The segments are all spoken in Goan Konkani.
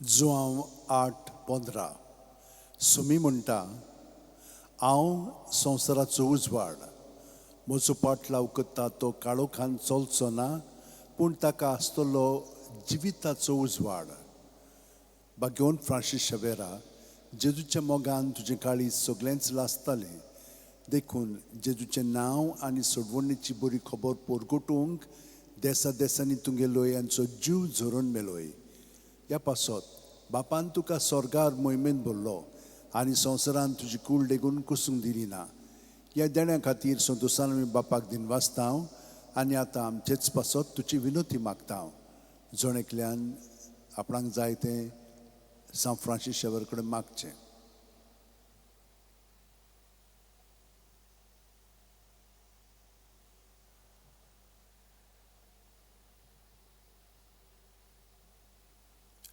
जुआंव 8:15 सुमी म्हणटा, हांव संवसाराचो उजवाड, म्हजो पाटलाव करता तो काळोखान चलचो ना, पूण ताका आसतलो जिविताचो उजवाड. भाग्यवंत फ्रांसीस शवेरा, जेजूच्या मोगान तुजें काळीज सगळेंच लासतालें, देखून जेजूचें नांव आनी सोडवणीची बरी खबर परगटूंक देसा देसांनी तुगेलो यांचो जीव झरोवन मेलोय. ह्या पासत बापान तुका स्वर्गार मोहिमेन भरलो आनी संवसारान तुजी कूड लेगून कुसूंक दिली ना. ह्या देण्या खातीर संतोशान आमी बापाक दिनवासता आनी आतां आमचेच पासत तुजी विनोती मागता. जण एकल्यान आपणाक जाय तें सांत फ्रांसीस शेवर कडेन मागचें.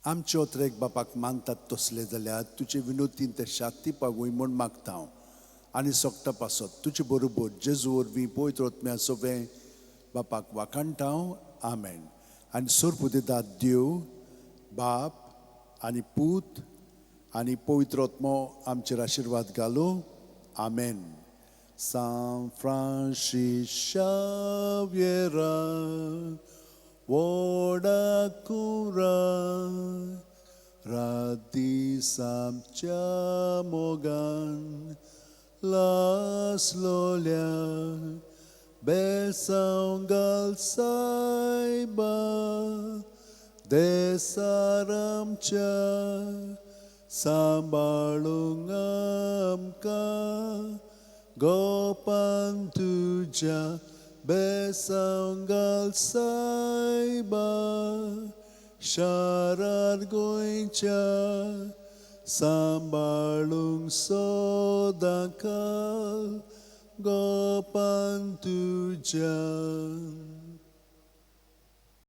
आमचे ओत्रेक बापाक मानतात तसले जाल्यार तुजे विनोतीन ते शाती पावूय म्हूण मागता हांव आनी सोगटा पासत तुजे बरोबर जेजू वरवीं पवित्र आत्म्या सोवें बापाक वाखाणटा हांव. आमेन. आनी सोरपुदेदात देव बाप आनी पूत आनी पवित्र आत्मो आमचेर आशिर्वाद घालूं. आमेन. सांत फ्रांसीस शाव्येरा व्हडा कुरा रात दीस आमच्या मोगान लासलोल्या बेसांव घाल सायबा देसार आमच्या सांबाळूंक आमकां गोपान तुज्या बेसांव घाल सायबा शारार गोंयच्या सांबाळूंक सदांकाळ गोपान तुज्या.